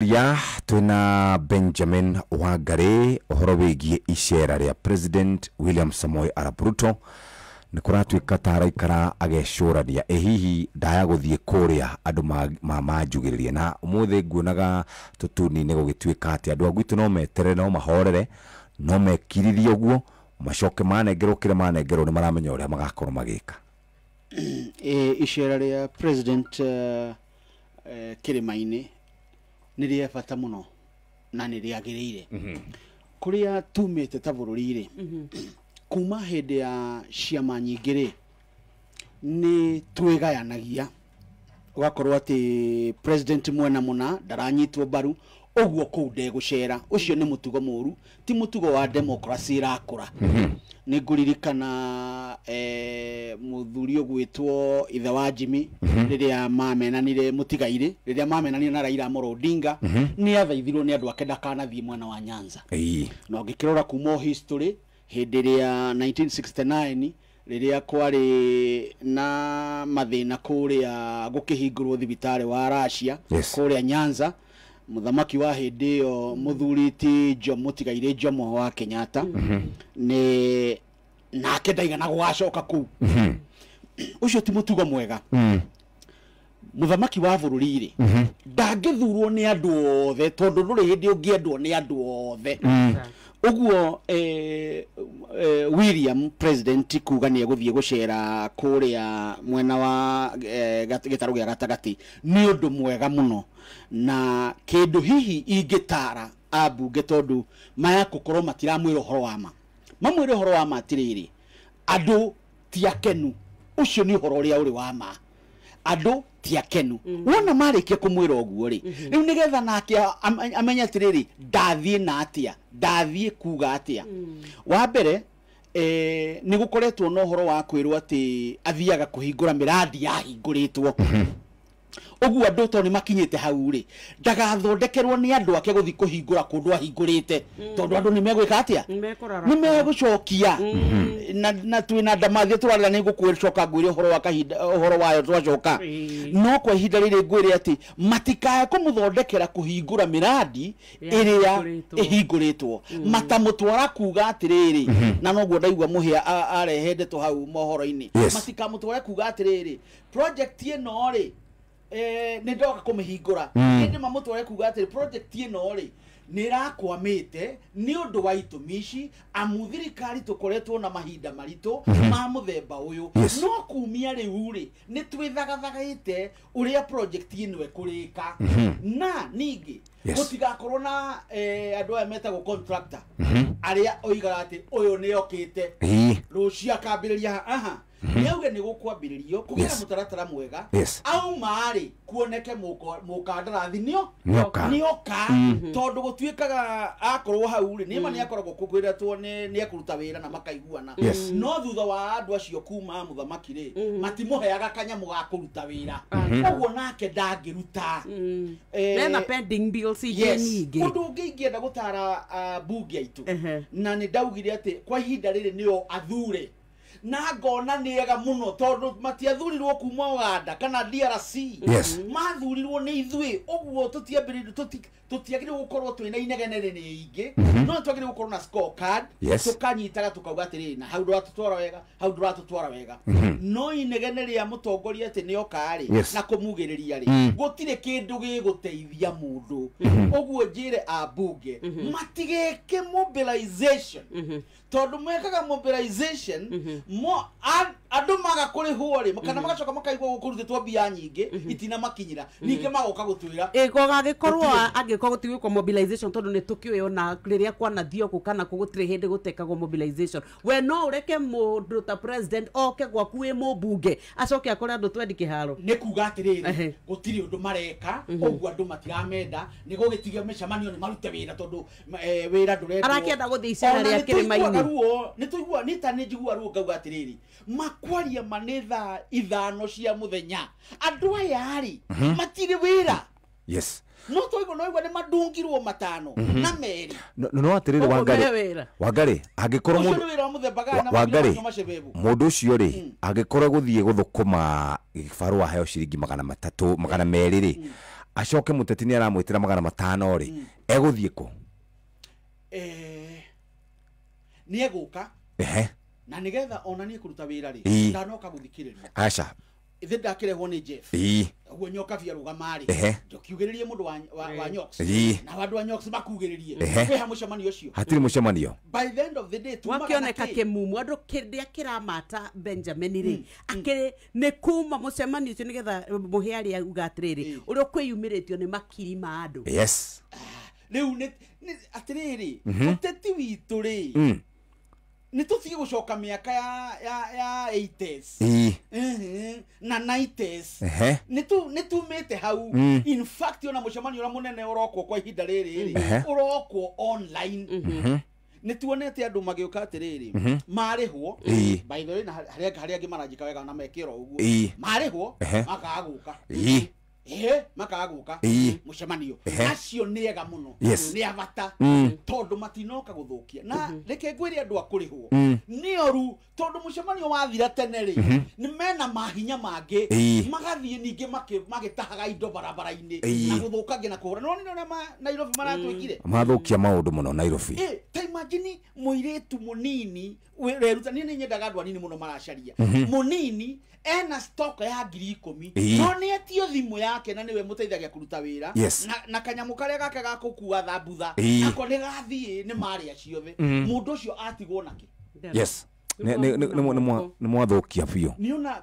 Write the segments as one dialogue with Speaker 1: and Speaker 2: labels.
Speaker 1: Ya twina Benjamin Wangari uhoro wigie icera ria President William Samoei Arap Ruto ni kuratuika ta araikara agecurania ĩ hihi ndaya guthie kuria andu manjugiririe na umuthi nguonaga tutuni-inĩ gũgĩtuĩka atĩ andũ a gwitũ no meterere no mahorere no mekiririe ũguo macoke manengerwo kĩrĩa manengerwo nĩ maramenya ũrĩa magakorwo magĩka.
Speaker 2: Icera rĩa President kĩrĩma-inĩ nĩ rĩa bata mũno na nĩ rĩagĩrĩire. Kũrĩa tumĩte ta bũrũri rĩ, kuma hĩndĩ ya ciama nyingĩ rĩ, nĩ twĩgayanagia ũgakorwo atĩ president mwena mũna ndaranyitwo mbaru ũguo kũu ndegũcera. Ũcio nĩ mũtugo mũru, ti mũtugo wa democracy ĩrakũra. Nĩ ngũririkana mũthuri ũgwĩtwo ithe wa Jimmy rĩrĩa mamenanire mũtigairĩ, rĩrĩa mamenanire na Raila Amolo Odinga, nĩ athaithirwo nĩ andũ ake ndakanathiĩ mwena wa Nyanza. Na ũngĩkĩrora kuma o history hĩndĩ ĩrĩa 1969 rĩrĩa kwarĩ na mathĩna kũrĩa gũkĩhingũrwo thibitarĩ wa Russia kũrĩa Nyanza, mũthamaki wa hĩndĩ ĩyo mũthuri ti Jomo Mũtigairĩ Jomo wa Kenyatta nĩ nake ndaigana gũgacoka kũu. Ũcio ti mũtugo mwega. Mũthamaki wa bũrũri rĩ, ndangĩthurwo nĩ andũ othe tondũ ndũrĩ hĩndĩ ũngĩendwo nĩ andũ othe. Ũguo William President kuga nĩ egũthiĩ gũcera kũrĩa mwena wa gĩtarũ gĩa gatagatĩ nĩ ũndũ mwega mũno, na kĩndũ hihi ingĩtara ambunge tondũ maya gũkorwo matiramwĩra ũhoro wa ma, mamwĩre ũhoro wa ma atĩrĩrĩ, andũ ti akenu. Ũcio nĩ ũhoro ũrĩa ũrĩ wa ma, andũ ti akenu. Wona marĩkia kũmwĩra ũguo rĩ, rĩu nĩgetha nake amenye atĩrĩrĩ, ndathiĩ na atĩa, ndathiĩ kuga atĩa. Wa mbere nĩ gũkoretwo na ũhoro wa kwĩrwo atĩ athiaga kũhingũra mĩrandi yahingũrĩtwo. Ũguo andũ tondũ nĩ makinyĩte hau rĩ, ndagathondekerwo nĩ andũ ake gũthiĩ kũhingũra kũndũ ahingũrĩte, tondũ andũ nĩ megwĩka atĩa, nĩ megũcokia. Na twĩna ndamathia tũrarĩra nĩ ngũcoka ngwĩre ũhoro wa kahinda, ũhoro wayo twacoka. No kwa ihinda rĩrĩ ngwĩre atĩ matikae kũmũthondekera kũhingũra mĩrandi ĩrĩa ĩhingũrĩtwo, matamũtwara kuga atĩrĩrĩ, na noguo ndaigua Mũhĩa arehe ndeto hau mohoro-inĩ, matikamũtware kuga atĩrĩrĩ, project ĩno rĩ nĩ ndoka kũmĩhingũra. Ĩndĩ mamũtware kuga atĩrĩ, project ĩno rĩ nĩ ĩrakwamĩte nĩ ũndũ wa itũmi ici, amu thirikari tũkoretwo na mahinda maritũ ma mũthemba ũyũ. No kumia rĩu rĩ, nĩ twĩthagathagaĩte ũrĩa project ĩno ĩkũrĩka. Na ningĩ gũtigakorwo na andũ aya metagwo contractor arĩa oigaga atĩ ũyũ nĩ okĩte rũciũ akambĩrĩria aha, nĩ auge nĩ gũkwambĩrĩrio kũgĩa na mũtaratara mwega, auma rĩ kuoneke mũkandarathi nĩoka, tondũ gũtuĩkaga akorwo hau rĩ nĩma nĩ akoragwo kũkwĩretwo nĩ ekũruta wĩra na makaiguana, no thutha wa andũ acio kuma mũthamaki rĩ matimũheaga kanyamũ ga kũruta wĩra, ũguo nake ndangĩruta.
Speaker 3: Mena pending bills ingĩ nyingĩ.
Speaker 2: Ũndũ ũngĩ ingĩenda gũtara mbunge aitũ, na nĩ ndaugire atĩ kwa ihinda rĩrĩ nĩo athure, na ngona nĩ ega mũno tondũ matiathurirwo kuma Uganda kana DRC, mathurirwo nĩ ithuĩ. Ũguo tũtiagĩrĩirwo gũkorwo twĩna inegene rĩrĩ ingĩ, no twagĩrĩirwo gũkorwo na scorecard, tũkanyitaga tũkauga atĩrĩrĩ, na hau ndũratũtwara wega, hau ndũratũtwara wega. No inegene rĩa mũtongoria atĩ nĩoka rĩ na kũmugĩrĩria rĩ, gũtirĩ kĩndũ gĩgũteithia mũndũ. Ũguo njĩre ambunge matigeke mobilization, tondũ mekaga mobilization andũ maga kũrĩhwo rĩ, kana magacoka makaigua gũkũrutĩtwo mbia nyingĩ itinamakinyĩra, ningĩ magoka gũtwĩra
Speaker 3: gũgagĩkorwo angĩkorwo gũtigwĩkwo mobilization, tondũ nĩ tũkĩũĩ ona rĩrĩa kwanathiĩ kũ kana kũ gũtirĩ hĩndĩ gũtekagwo mobilization. We no ũreke mũndũ ta president oke gwaku wĩ mũmbunge acoke akore andũ twendi kĩharo?
Speaker 2: Nĩ kuga atĩrĩrĩ, gũtirĩ ũndũ mareka, ũguo andũ matiramenda, nĩ gũgĩtiga mĩcemanio nĩ marute wĩra tondũ wĩra ndũrendwo.
Speaker 3: Arakĩenda gũthiĩ icera rĩa kĩrĩma-inĩ.
Speaker 2: Nĩ tũigua nĩ ta nĩ njigua ruo ngauga atĩrĩrĩ, makwaria ma nĩ thaa 5 cia mũthenya, andũ aya rĩ matirĩ wĩra. No twaigua no igua nĩ mandungirwo 5 na 2.
Speaker 1: No atĩrĩrĩ Wangari, angĩkorwo
Speaker 2: mũndũ wĩra wa mũthemba gana
Speaker 1: mũndũ ũcio rĩ angĩkorwo gũthiĩ gũthũkũma gĩbarũa heo ciringi 300 200 rĩ, Acoke mũteti nĩ aramwĩtĩra 500 rĩ, egũthiĩ kũ?
Speaker 2: Nĩ egũka.
Speaker 1: Ehe.
Speaker 2: Na nĩgetha onanie kũruta wĩra rĩ, ndanoka gũthikĩrĩria.
Speaker 1: Aca.
Speaker 2: Ithe ndakĩrehwo nĩ Jeff. Ũguo Nyoka bia rũgama rĩ. Ndũkiugĩrĩrie mũndũ wa Nyox. Na andũ a Nyox makugĩrĩrie. Kwĩ ha mũcemanio ũcio?
Speaker 1: Hatirĩ mũcemanio.
Speaker 2: By the end of the day tumaga
Speaker 3: wakĩoneka kĩmumu andũ kĩrĩa kĩramata Benjamin rĩ, akĩrĩ nĩ kuma mũcemanio ũcio nĩgetha mũhe arĩa auga atĩrĩrĩ, ũrĩa ũkwĩyumĩrĩtio nĩ makiri ma andũ.
Speaker 1: Yes.
Speaker 2: Rĩu nĩ atĩrĩrĩ, ũteti witũ rĩ, nĩ tũtige gũcoka mĩaka ya 80s na 90s. Nĩ tumĩte hau. In fact ona mũcemanio ũrĩa mũnene ũrokwo kwa ihinda rĩrĩ rĩ, ũrokwo online. Nĩ tuonete andũ magĩũka atĩrĩrĩ, marĩhwo, by the way, na harĩa angĩ maranjĩka wega na mekĩra ũguo, marĩhwo makaga gũka. Makaga gũka mũcemanio. Acio nĩ ega mũno, nĩ abata, tondũ matinoka gũthũkia. Na reke ngwĩre andũ a kũrĩhwo nĩ oru, tondũ mũcemanio wathira tene rĩ, nĩ mena mahinya mangĩ, magathiĩ ningĩ magĩtahaga indo barabara-inĩ na gũthũkangia na kũhũra. Nĩ wonire ũrĩa Nairobi maratwĩkire?
Speaker 1: Mathũkia maũndũ mũno Nairobi.
Speaker 2: Ta imagine mũirĩtu mũnini ũreruta, niĩ nĩ nyendaga andũ anini mũno maracaria. Mũnini ena stock ya 10,000, no nĩ etio thimũ yake na nĩwe mũteithagia kũruta wĩra, na kanyamũ karĩa gake ga gũkua thambutha nako nĩ gathiĩ nĩ marĩa ciothe. Mũndũ ũcio atigwo nakĩ?
Speaker 1: Yes. Nĩ mwathũkia biũ.
Speaker 2: Nĩona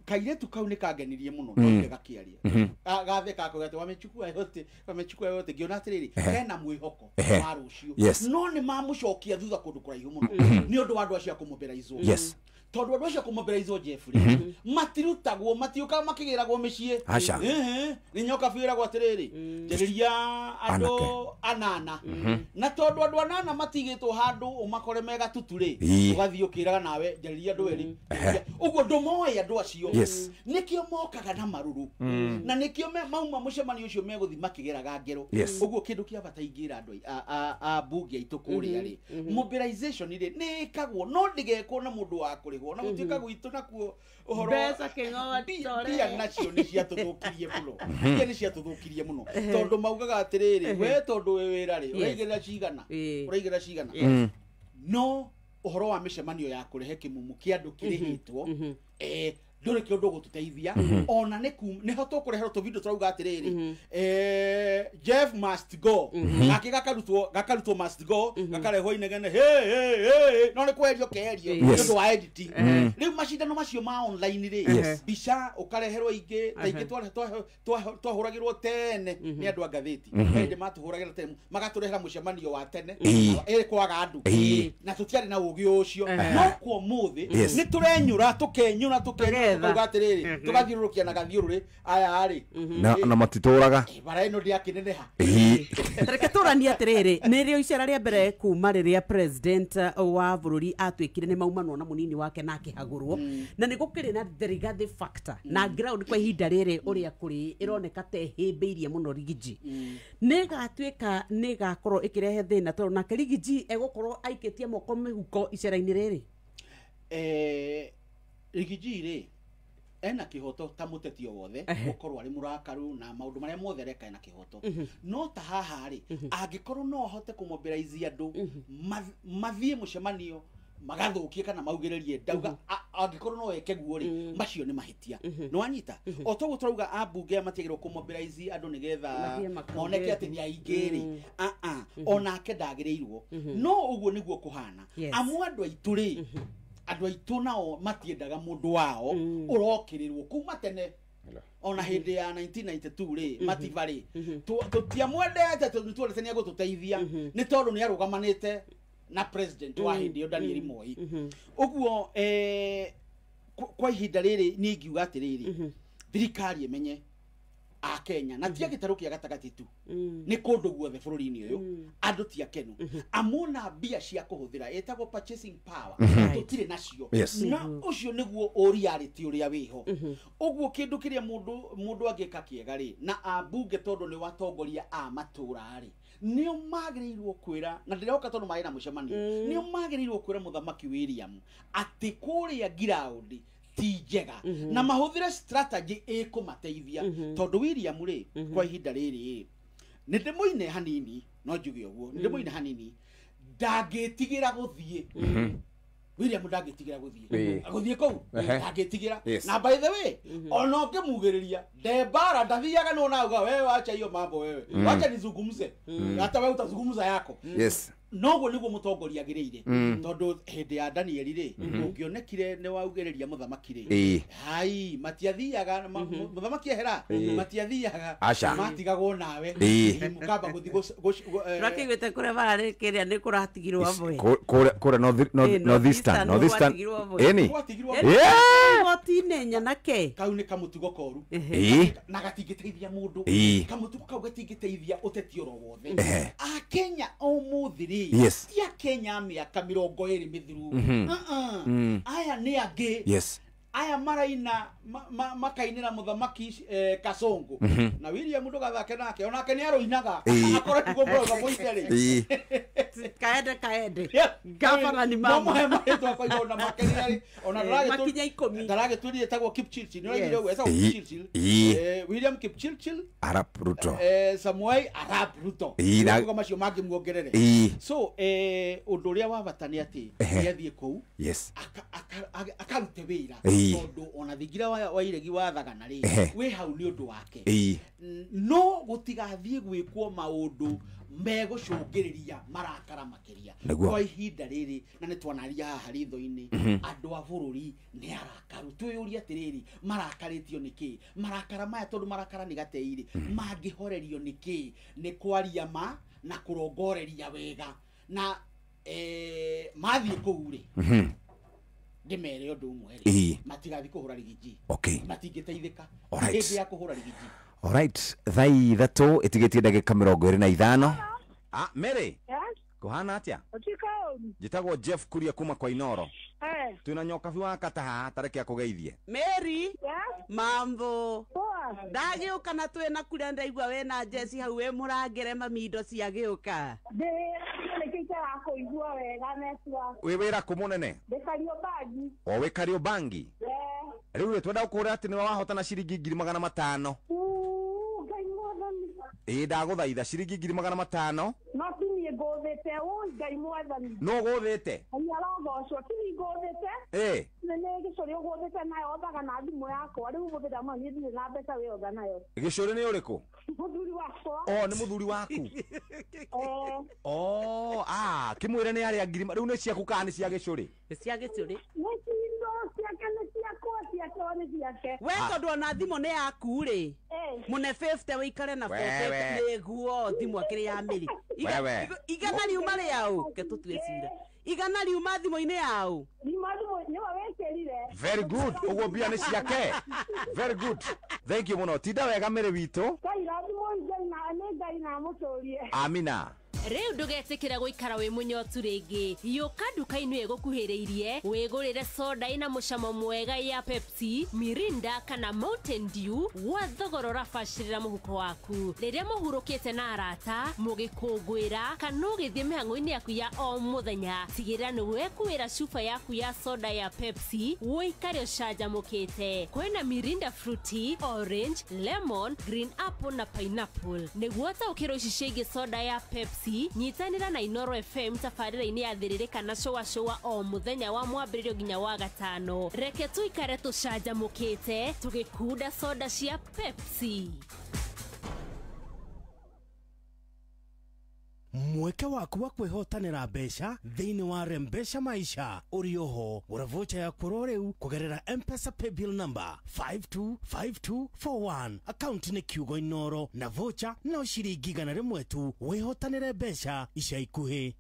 Speaker 2: kairĩtu kau nĩ kangenirie mũno, no gakĩaria gathe kako gate wamechukua yote, wamechukua yote, ngĩona atĩrĩrĩ hena mwĩhoko wa rũciũ, no nĩ mamũcokia thutha kũndũ kũraihu mũno nĩ ũndũ wa andũ acio a kũmobilizwo.
Speaker 1: Yes.
Speaker 2: Tondũ andũ acio a kũmobilizwo Jeffrey matirutagwo, matiũkaga makĩgĩragwo mĩciĩ.
Speaker 1: Aca.
Speaker 2: Nĩ Nyoka biũ ĩragwo atĩrĩrĩ, njarĩria andũ anana, na tondũ andũ anana matigĩtwo handũ ũmakore me gatutu rĩ, ũgathiĩ ũkĩraga nawe njarĩria andũ erĩ. Ũguo ndũmoĩ andũ acio. Nĩkĩo mokaga na marũrũ, na nĩkĩo mauma mũcemanio ũcio megũthiĩ makĩgeraga ngero. Ũguo kĩndũ kĩa bata ingĩra andũ a mbunge aitũ kũrĩa rĩ, mobilization rĩ nĩ ĩkagwo, no ndĩgekwo na mũndũ wa kũrĩhwo, na gũtuĩka gwitũ nakuo ũhoro
Speaker 3: mbeca kĩng'otore
Speaker 2: mbia nacio nĩ ciatũthũkirie mũno. Mbia nĩ ciatũthũkirie mũno, tondũ maugaga atĩrĩrĩ, we tondũ wĩ wĩra rĩ, ũraigĩrĩra cigana, ũraigĩrĩra cigana. No ũhoro wa mĩcemanio ya kũrehe kĩmumu kĩa andũ kĩrĩhĩtwo, ndũrĩ kĩũndũ gũtũteithia. Ona nĩho tũkũreherwo tũvidio tũrauga atĩrĩrĩ, Jeff must go, gake gakarutwo must go, gakarehwo inegene hey hey hey, no nĩ kweherio keherio nĩ ũndũ wa editing. Rĩu macindano macio ma online rĩ, mbica ũkareherwo ingĩ ta ingĩ twahũragĩrwo tene nĩ andũ a ngathĩti, hĩndĩ matũhũragĩra tene magatũrehera mũcemanio wa tene ĩ kwaga andũ, na tũtiarĩ na ũgĩ ũcio. No kwa ũmũthĩ nĩ tũrenyũra tũkenyũra tũkenyũra atĩrĩrĩ, tũgathiũrũrũkia na gathiũrũrĩ aya rĩ,
Speaker 1: na matitũraga
Speaker 2: bara ĩno ndĩakĩneneha.
Speaker 3: Reke tũranie atĩrĩrĩ, nĩrĩo icera rĩa mbere kuma rĩrĩa president wa bũrũri atuĩkire nĩ maumanwo na mũnini wake na akĩhagũrwo, na nĩ gũkĩrĩ na the Rigathi factor na ground kwa ihinda rĩrĩ ũrĩa kũrĩ ĩroneka ta ĩhĩmbĩirie mũno Rigiji. Nĩ ĩgatuĩka nĩ ĩgakorwo ĩkĩrehe thĩna, tondũ nake Rigiji egũkorwo aikĩtie moko mĩhuko icera-inĩ rĩrĩ.
Speaker 2: Rigiji rĩ ena kĩhoto ta mũteti o wothe gũkorwo arĩ mũrakaru na maũndũ marĩa mothe areka ena kĩhoto, no ta haha rĩ, angĩkorwo no ahote kũmobilize andũ mathiĩ mũcemanio magathũkie kana maugĩrĩrie, ndauga angĩkorwo no eke guo rĩ, macio nĩ mahĩtia. Nĩ wanyita? O toguo tũrauga ambunge matiagĩrĩirwo kũmobilize andũ nĩgetha moneke atĩ nĩ aingĩ rĩ, onake ndagĩrĩirwo. No ũguo nĩguo kũhana, amu andũ aitũ rĩ, andũ aitũ nao matiendaga mũndũ wao ũrokĩrĩrwo kuma tene. Ona hĩndĩ ya 1992 rĩ, Matiba rĩ, tũtiamwendete tondũ nĩtuonete nĩ egũtũteithia, nĩ tondũ nĩ arũgamanĩte na president wa hĩndĩ ĩyo Daniel Moi. Ũguo kwa ihinda rĩrĩ niĩ ingiuga atĩrĩrĩ, thirikari ĩmenye a Kenya na ti gĩtarũ kĩa gatagatĩ tu, nĩ kũndũ guothe bũrũri-inĩ ũyũ andũ ti akenu, amona mbia cia kũhũthĩra ĩtagwo purchasing power tũtirĩ nacio, na ũcio nĩguo reality ũrĩa wĩho. Ũguo kĩndũ kĩrĩa mũndũ angĩka kĩega rĩ, na ambunge tondũ nĩ watongoria a matũra rĩ, nĩo magĩrĩirwo kwĩra, na ndĩroka tondũ marĩ na mũcemanio, nĩo magĩrĩirwo kwĩra mũthamaki William atĩ kũrĩa ground Ti njega na mahũthĩre strategy ĩkũmateithia tondũ William rĩ kwa ihinda rĩrĩ nĩ ndĩmũine hanini no njuge ũguo nĩ ndĩmũine hanini ndangĩtigĩra gũthiĩ. William ndangĩtigĩra gũthiĩ gũthiĩ kũu ndangĩtigĩra. Na by the way ona ũngĩmugĩrĩria ndembara ndathiaga no nauga wewe wacha hiyo mambo wewe wacha nizungumze hata wewe utazungumza yako. Noguo niguo mutongoria agiriire tondu hindi ya Danieli ri ungionekire ni waugiriria muthamaki ri hai matiathiaga muthamaki ehera matiathiaga matigagwo nawe mukamba guthi
Speaker 3: rakigwete kuria bararikiria ni kuratigirwo amwe
Speaker 1: kura northeastern eni
Speaker 3: gotine nyanake
Speaker 2: kau ni kamutugo koru na gatingiteithia mundu kamutugo kau gatingiteithia uteti oro wothe a Kenya umuthi ri ti a Kenya miaka 20 mithiru aya ni angi aya maraina makainira muthamaki Kasongo na William ndugathake nake onake ni aroinaga akorwo niguo mũroga mũite
Speaker 3: kaende kaende gavana ni mama
Speaker 2: no muhe kwa ona makenera ona
Speaker 3: makinya 10
Speaker 2: ndaragĩtwĩrire etagwo Kipchirchir ni ũraigire ũguo etagwo Kipchirchir William Kipchirchir
Speaker 1: Arap Ruto
Speaker 2: Samuel Arap Ruto kuga macio mangĩmuongerere so ũndũ ũrĩa wa bata nĩ atĩ nĩathiĩ kũu akarute wĩra tondu ona thingira wa iregi wathagana ri wi hau ni undu wake no gutigathie gwikwo maundu megucungiriria marakara makiria kwa ihinda riri na ni twanaria haha ritho-ini andu a bururi ni arakaru twiyuria atiriri marakaritio niki marakara maya tondu marakara ni gateiri mangihorerio niki ni kwaria ma na kurongoreria wega na mathie kuu ri ndimere undu umwe ri matigathi kuhura rigiji matingiteithika hindi ya kuhura rigiji.
Speaker 1: Alright, thaa 3 itigitie ndagika 25. Mary. Kuhana atia? Njitagwo Jeff Kuria kuma kwa Inoro. Twina nyokabi wa kata haha tareke akugeithie.
Speaker 3: Mary. Mambo. Ndagiuka na twina kuria ndaigua wena Jesse hau we murangere mami indo ciagiuka.
Speaker 4: Kuigua wega netwa.
Speaker 1: Wi wira ku munene?
Speaker 4: Ndi Kariobangi.
Speaker 1: O wi Kariobangi? Riu ri twenda gukura ati ni wahotana ciringi 500,000.
Speaker 4: Ngai mwathani.
Speaker 1: Ii ndaguthaitha ciringi 500,000.
Speaker 4: No ti niĩ ngũthĩte ũ Ngai mwathani.
Speaker 1: No gũthĩte?
Speaker 4: Ngai arogocwo ti niĩ ngũthĩte. Nĩ gĩcũrĩ ũgũthĩte nayo othaga na thimũ yakwa rĩu ũmũthĩ ndamwĩra niĩ ndirĩ na mbeca wĩ otha nayo.
Speaker 1: Gĩcũrĩ nĩ ũrĩkũ?
Speaker 4: Mũthuri wakwa.
Speaker 1: O nĩ mũthuri waku? O kĩmwĩre nĩ arĩa ngiri rĩu nĩ ciaku kana nĩ cia gĩcũrĩ?
Speaker 3: Nĩ cia gĩcũrĩ.
Speaker 4: Nĩ cindo ciake nĩ ciakwa ciake nĩ ciake.
Speaker 3: We tondũ ona thimũ nĩ yaku rĩ mũne 50 wĩikare na 40 nĩguo thimũ akĩrĩ ya mĩrĩ. Igana riuma rĩaũ ke tũtue cira. Igana riuma thimũ-inĩ yaũ.
Speaker 1: Very good. Ũguo mbia nĩ ciake. Very good. Thank you mũno. Tinda wega Mary witũ. Amina.
Speaker 5: Riu ndugetikira guikara wi munyotu ringi yuka nduka-inĩ ĩgũkuhĩrĩirie wĩgũrĩre soda ĩna mũcamo mwega ya Pepsi, Mirinda kana Mountain Dew gwa thogora ũrabacĩrĩra mũhuko waku rĩrĩa mũhurũkĩte na arata mũgĩkũngũĩra kana ũgĩthiĩ mĩhang'o-inĩ yaku ya o mũthenya tigĩrĩra nĩ wekuĩra cuba yaku ya soda ya Pepsi wĩikare ũcanjamũkĩte. Kwĩna Mirinda Fruity, Orange, Lemon, Green Apple na Pineapple. Nĩguo ũtaũkĩrwo ici ciĩgiĩ soda ya Pepsi nyitanĩra na Inoro FM tabarĩra-inĩ ya thĩrĩrĩ kana cũa cũa o mũthenya wa mwambĩrĩrio nginya wa gatano. Reke tũikare tũcanjamũkĩte tũgĩkunda soda cia Pepsi.
Speaker 6: Mweke waku wa kwihotanira mbeca thiini wa Rembesha Maisha uri oho gura vocha yaku ro riu kugerera M-Pesa paybill number 525241 account ni kiugo Inoro na vocha no ciringi 100 tu wihotanire mbeca ica ikuhi.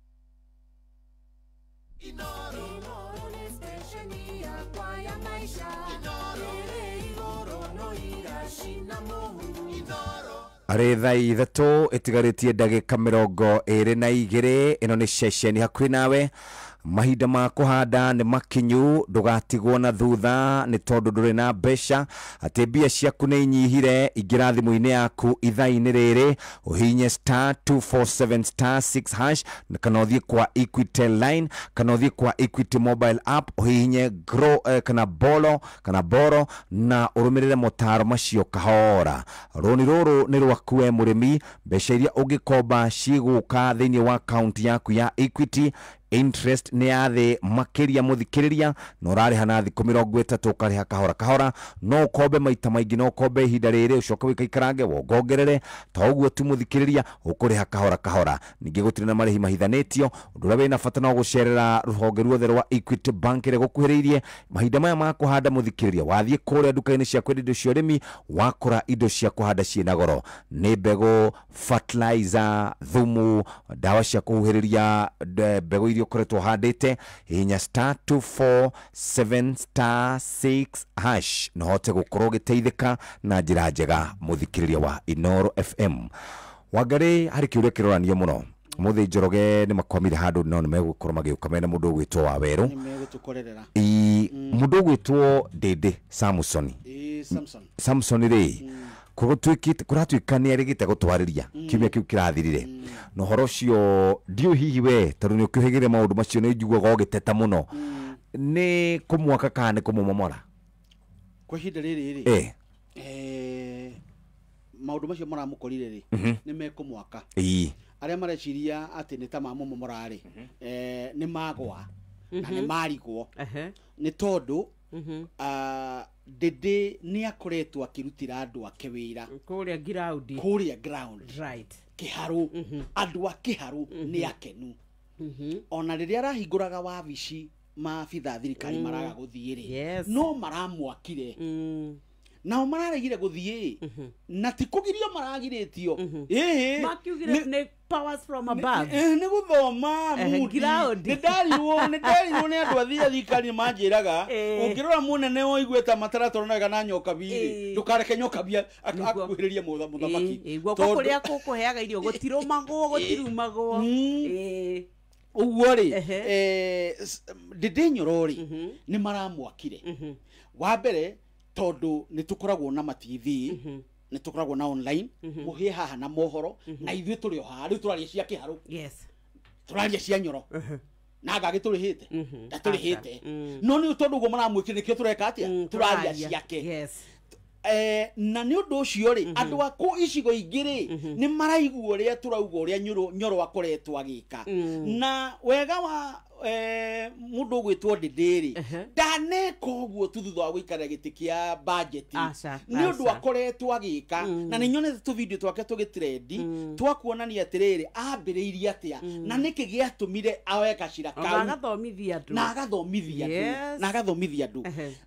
Speaker 7: Inoro ni stesheni yakwa ya maisha. Inoro igoro no iracina mũhu. Inoro
Speaker 1: arĩ thaa 3 ĩtigarĩtie ndagĩka 22 ĩno nĩ ceceni hakuhĩ nawe Mahinda ma kũhanda nĩ makinyu, ndũgatigwo na thutha nĩ tondũ ndũrĩ na mbeca, atĩ mbia ciaku nĩ inyihire. Ingĩra thimũ-inĩ yaku ithaa-inĩ rĩrĩ, ũhihinye star 247 star 6 hash, kana ũthiĩ kwa Equitel line, kana ũthiĩ kwa Equity mobile app, ũhihinye grow kana bolo kana boro, na ũrũmĩrĩre motaro macio kahora. Rũni rũrũ nĩ rwaku we mũrĩmi, mbeca iria ũngĩkomba cigũka thĩinĩ wa akaunti yaku ya Equity. Interest nĩ ya thĩ makĩria mũthikĩrĩria, na ũrarĩha na thikũ 30, ũkarĩha kahora kahora. No ũkombe maita maingĩ, no ũkombe ihinda rĩrĩ ũcoke wĩkaikarange wongongerere. To ũguo tu mũthikĩrĩria, ũkũrĩha kahora kahora. Ningĩ gũtirĩ na marĩhi mahithanĩtio. Ũndũ ũrĩa wĩna bata no gũcerera rũhonge ruothe rwa Equity Bank ĩrĩa gũkuhĩrĩirie. Mahinda maya ma kũhanda mũthikĩrĩria, wathiĩ kũrĩa nduka-inĩ cia kwendia indo cia ũrĩmi, wakora indo cia kũhanda ciĩna goro, nĩ mbegũ, fertilizer, thumu, ndawa cia kũhuhĩrĩria mbegũ iria ũkoretwo ũhandĩte. Hihinya star 247 star 6 hash na ũhote gũkorwo ũgĩteithĩka na njĩra njega. Mũthikĩrĩria wa Inooro FM, Wangari, harĩ kĩũria kĩroranio mũno. Mũthĩ Njoroge nĩ makwamire handũ, no nĩ megũkorwo magĩũka mena mũndũ ũgwĩtwo Wawerũ.
Speaker 2: Nĩ megũtũkorerera.
Speaker 1: Mũndũ ũgwĩtwo Ndĩndĩ Samson.
Speaker 2: Ĩ, Samson.
Speaker 1: Samson rĩ, kũratuĩka nĩ arĩgĩte gũtwarĩria kiumia kĩu kĩrathirire, na ũhoro ũcio ndiũĩ hihi we, tondũ nĩ ũkĩũhĩgĩre maũndũ macio, nĩ njiguaga ũgĩteta mũno, nĩ kũmwaka kana nĩ kũmũmomora?
Speaker 2: Kwa ihinda rĩrĩ rĩ, maũndũ macio maramũkorire rĩ, nĩ mekũmwaka. Arĩa mareciria atĩ nĩ ta mamũmomora rĩ, nĩ magwa na nĩ marigwo, nĩ tondũ Ndĩndĩ nĩ akoretwo akĩrutĩra andũ ake wĩra
Speaker 3: kũrĩa ground,
Speaker 2: kũrĩa ground,
Speaker 3: right,
Speaker 2: kĩharũ. Andũ a kĩharũ nĩ akenu. Ona rĩrĩa arahingũraga wabici, maabitha a thirikari maraga gũthiĩ rĩ, no maramwakire. Nao mararegire gũthiĩ, na ti kũgirio maragirĩtio. Ĩhĩ,
Speaker 3: makiugire nĩ powers from above.
Speaker 2: Nĩ gũthoma mudi.
Speaker 3: Ground.
Speaker 2: Nĩ ndarirwo nĩ andũ athii a thirikari manjĩraga, ũngĩrora mũnene ũigue ta mataratwaranaga na nyokabi rĩ, ndũkareke nyokabi akuhĩrĩrie mũthamaki.
Speaker 3: Guoko kũrĩa kũkũheaga irio gũtirũmagwo, gũtirumagwo.
Speaker 2: Ũguo rĩ, Ndĩndĩ Nyoro rĩ, nĩ maramwakire. Wa mbere, tondũ nĩ tũkoragwo na ma TV, nĩ tũkoragwo na online, mũhĩe haha na mohoro, na ithuĩ tũrĩ o haha rĩu tũraria cia kĩharũ. Tũraria cia Nyoro. Na anga gĩtũrĩhĩte, ndatũrĩhĩte. No nĩ tondũ ũguo maramwĩkire, nĩkĩo tũreka atĩa, tũraria ciake. Na nĩ ũndũ ũcio rĩ, andũ a kũ icigo ingĩ rĩ, nĩ maraigua ũrĩa tũrauga, ũrĩa Nyoro akoretwo agĩka. Na wega wa mũndũ ũgwĩtwo Ndĩndĩ rĩ, ndaneka ũguo tu thutha wa gũikara gĩtĩ kĩa budget, nĩ ũndũ akoretwo agĩka. Na nĩ nyonete tũvideo twake tũgĩtrendi twa kuonania atĩrĩrĩ, ambĩrĩirie atĩa na nĩkĩ gĩatũmire aoe gacira kau,
Speaker 3: na agathomithia andũ,
Speaker 2: na agathomithia andũ, na agathomithia andũ.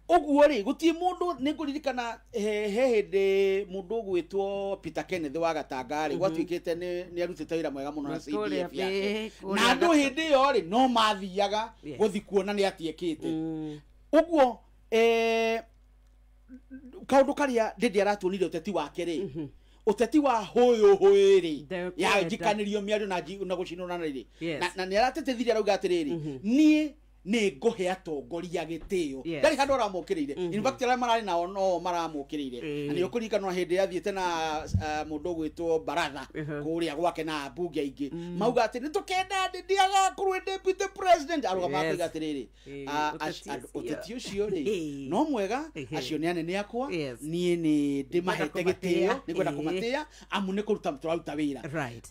Speaker 2: Ũguo rĩ, gũtirĩ mũndũ, nĩ ngũririkana he hĩndĩ mũndũ ũgwĩtwo Peter Kenneth wa Gatanga rĩ, gwatuĩkĩte nĩ arutĩte wĩra mwega mũno na CDF yake, na andũ hĩndĩ ĩyo rĩ, no mathiaga gũthiĩ kuona nĩ atiĩkĩte. Ũguo kaũndũ karĩa Ndĩndĩ aratuonire ũteti wake rĩ, ũteti wa hũyũ hũĩ rĩ, ya njikanĩrio mĩario na gũcinũrana rĩ, na nĩ aratetithirie arauga atĩrĩrĩ, niĩ nĩ ngũhe atongoria gĩtĩo. Ndarĩ handũ aramũkĩrĩire. In fact, arĩa mararĩ nao no maramũkĩrĩire. Na nĩ ũkũririkana hĩndĩ athiĩte na mũndũ ũgwĩtwo Baratha kũrĩa gwake na ambunge aingĩ, mauga atĩ nĩ tũkenda Ndĩndĩ agakorwo deputy president. Arũgama akoiga atĩrĩrĩ, ũteti ũcio rĩ, no mwega, acio nĩ anene akwa, niĩ nĩ ndĩmahete gĩtĩo, nĩ ngwenda kũmatĩa, amu nĩ kũruta tũraruta wĩra.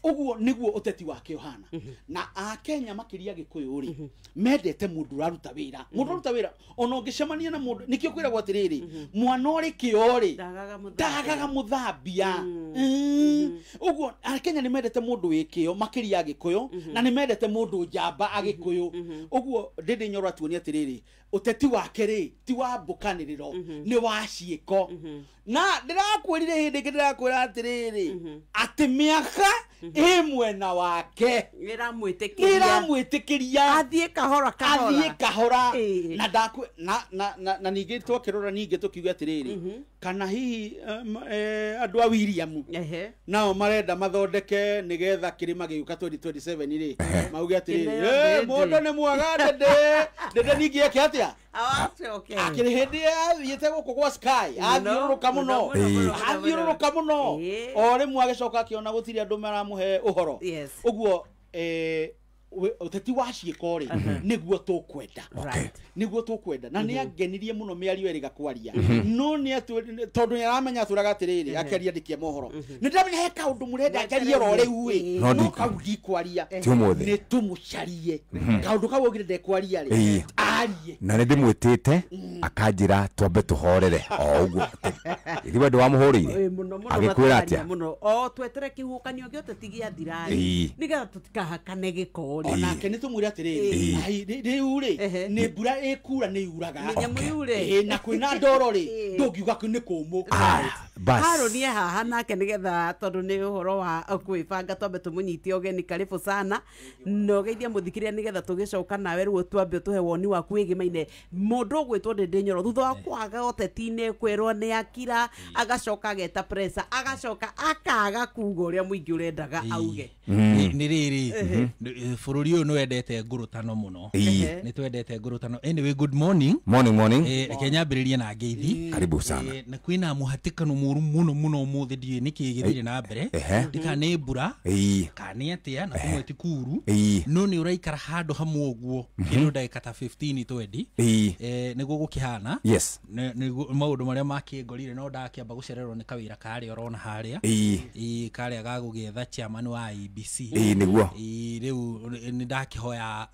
Speaker 2: Ũguo nĩguo ũteti wake ũhana. Na Akenya makĩria Gĩkũyũ rĩ, mendete mũndũ ũraruta wĩra. Mũndũ ũraruta wĩra, ona ũngĩcemania na mũndũ, nĩkĩo kwĩragwo atĩrĩrĩ, mwana ũrĩ kĩo rĩ, ndagaga mũthambia. Ũguo Akenya nĩ mendete mũndũ wĩ kĩo makĩria Agĩkũyũ, na nĩ mendete mũndũ njamba Agĩkũyũ. Ũguo Ndĩndĩ Nyoro atuonia atĩrĩrĩ, ũteti wake rĩ, ti wa mbũkanĩrĩro, nĩ wa ciĩko. Na ndĩrakwĩrire hĩndĩ ĩngĩ, ndĩrakwĩra atĩrĩrĩ, atĩ mĩaka ĩ mwena wake, ĩramwĩtĩkĩria
Speaker 3: athiĩ kahora kahora,
Speaker 2: athiĩ kahora. Na ndakũ na na na ningĩ twakĩrora ningĩ tũkiuga atĩrĩrĩ, Kana hihi andũ a William nao marenda mathondeke nigetha kirima gĩũka 2027 rĩ mauge atĩrĩrĩ mũndũ nĩ mwega ndende ningĩ eke atĩa akĩrĩ hĩndĩ athiĩte gũkũ gwa Sky athiũrũrũka mũno o rĩmwe agĩcoka akĩona gũtirĩ andũ maramũhe ũhoro ũguo ũteti wa ciĩko rĩ nĩguo tũkwenda nĩguo tũkwenda na nĩ angenirie mũno mĩario ĩrĩ gakwaria no nĩ tondũ nĩ aramenya atũraga atĩrĩrĩ akĩaria ndĩkia mohoro nĩ ndĩramenya he kaũndũ mũrenda njarie oro rĩu ĩ no kau ndikwaria nĩ tũmũcarie kaũndũ kau augire ndekwaria rĩ arie
Speaker 1: na nĩ ndĩmwĩtĩte akanjĩra twambe tũhorere o ũguo ithuĩ wendo wamũhũrĩire agĩkwĩra atĩa
Speaker 3: o twetere kĩhuhũkanio gĩothe ti gĩathira rĩ nĩgetha tũtikahakane gĩko
Speaker 2: onake nĩ tũmwĩre atĩrĩrĩ rĩu rĩ nĩ mbura ĩkura nĩ yuraga na kwĩna ndoro rĩ ndũngiuga nĩ kũmũ
Speaker 3: Harũni e haha nake nĩgetha tondũ nĩ ũhoro wa kwĩbanga twambe tũmũnyitie ũgeni karibu sana na ũgeithie mũthikĩrĩria nĩgetha tũgĩcoka nawe rĩu twambe ũtũhe woni waku wĩgĩmaine mũndũ ũgwĩtwo Ndĩndĩ Nyoro thutha wa kwaga ũteti-inĩ kwĩrwo nĩ akira agacoka ageta pressure agacoka akaga kuga ũrĩa mũingĩ ũrendaga auge
Speaker 8: nĩ rĩrĩ bũrũri ũyũ nĩ wendete ngũrũtano mũno nĩ twendete ngũrũtano anyway good morning
Speaker 1: morning
Speaker 8: reke nyambĩrĩrie na ngeithi
Speaker 1: karibu sana
Speaker 8: na kwĩna mũhatĩkano mũru mũno mũno ũmũthĩ ndiũĩ nĩkĩ gĩthire na mbere ndikana nĩ mbura kana nĩ atĩa na kũmwe ti kuru no nĩ ũraikara handũ hamwe ũguo kĩndũ ndagĩka ta 15 20 nĩguo gũkĩhana nĩguo maũndũ marĩa makĩngorire no ndakĩamba gũcererwo nĩ kawĩra karĩa ũrona harĩa karĩa ga gũgĩetha chairman wa IEBC
Speaker 1: nĩguo
Speaker 8: rĩu nĩ ndakĩhoya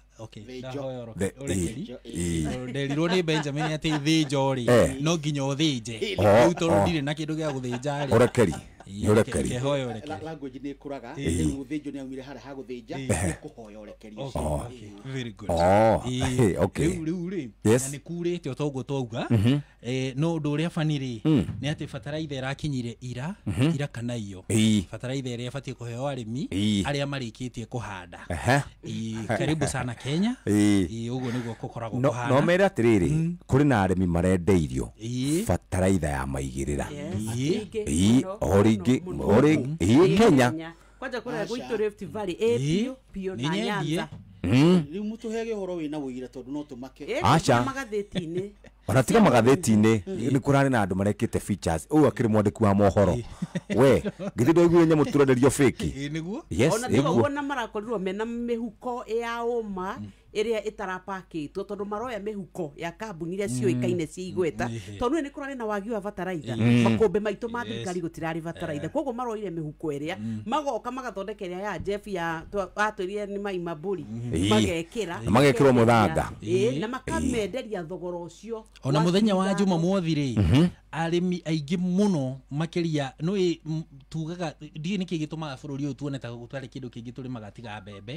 Speaker 8: nderirwo nĩ Benjamin atĩ thĩnjo rĩ no nginya ũthĩnje rĩu tondũ ndirĩ na kĩndũ gĩa gũthĩnja rĩ
Speaker 1: ũrekeri nĩ ũrekeri
Speaker 8: kĩhoya ũrekeri
Speaker 2: language nĩ ĩkũraga rĩu ũthĩnjo nĩ aumire harĩa ha gũthĩnja nĩ kũhoya ũrekeri
Speaker 8: very good
Speaker 1: okay
Speaker 8: rĩu rĩ na nĩ kurĩte o toguo twauga no ũndũ ũrĩa bani rĩ nĩ atĩ bataraitha ĩrakinyire ira kana iyo bataraitha ĩrĩa ĩbatiĩ kũheo arĩmi arĩa marĩkĩtie kũhanda karibu sana Kenya ũguo nĩguo gũkoragwo kũhana
Speaker 1: no mere atĩrĩrĩ kũrĩ na arĩmi marendeirio bataraitha ya maigĩrĩra o rĩngĩ Kenya
Speaker 3: kwanja kũrĩa gwitũ Rift Valley ĩ piũ na Nyanza
Speaker 2: rĩu mũtũhege ũhoro wĩna ũira tondũ no tũmake
Speaker 1: aca
Speaker 3: magathĩti-inĩ
Speaker 1: ona tiga magathĩti-inĩ nĩ kũrarĩ na andũ marekĩte features ũyũ akĩrĩ mwandĩki wa mohoro we githĩ ndwaiguire nyamũ tũrenderio fake
Speaker 8: nĩguo
Speaker 1: yes
Speaker 3: ona tiga ũguo na marakorirwo mena mĩhuko ya ũma ĩrĩa ĩtarapakĩtwo tondũ maroya mĩhuko ya kambuni iria ciũĩkaine ciĩ igweta tondũ nĩ kũrarĩ na wagi wa bataraitha makũmbĩ maitũ ma thirikari gũtirarĩ bataraitha koguo maroire mĩhuko ĩrĩa magoka magathondeka ĩrĩa ya Jeff ya atwĩrire nĩ Mai Mambũri magekĩra
Speaker 1: magekĩrwo mũthanga
Speaker 3: na makamenderia thogora ũcio
Speaker 8: ona mũthenya wa Jumamothi rĩ arĩmi aingĩ mũno makĩria nĩ tugaga ndiĩ nĩkĩ gĩtũmaga bũrũri ũyũ tuone ta gũtarĩ kĩndũ kĩngĩ tũrĩmaga tiga mbembe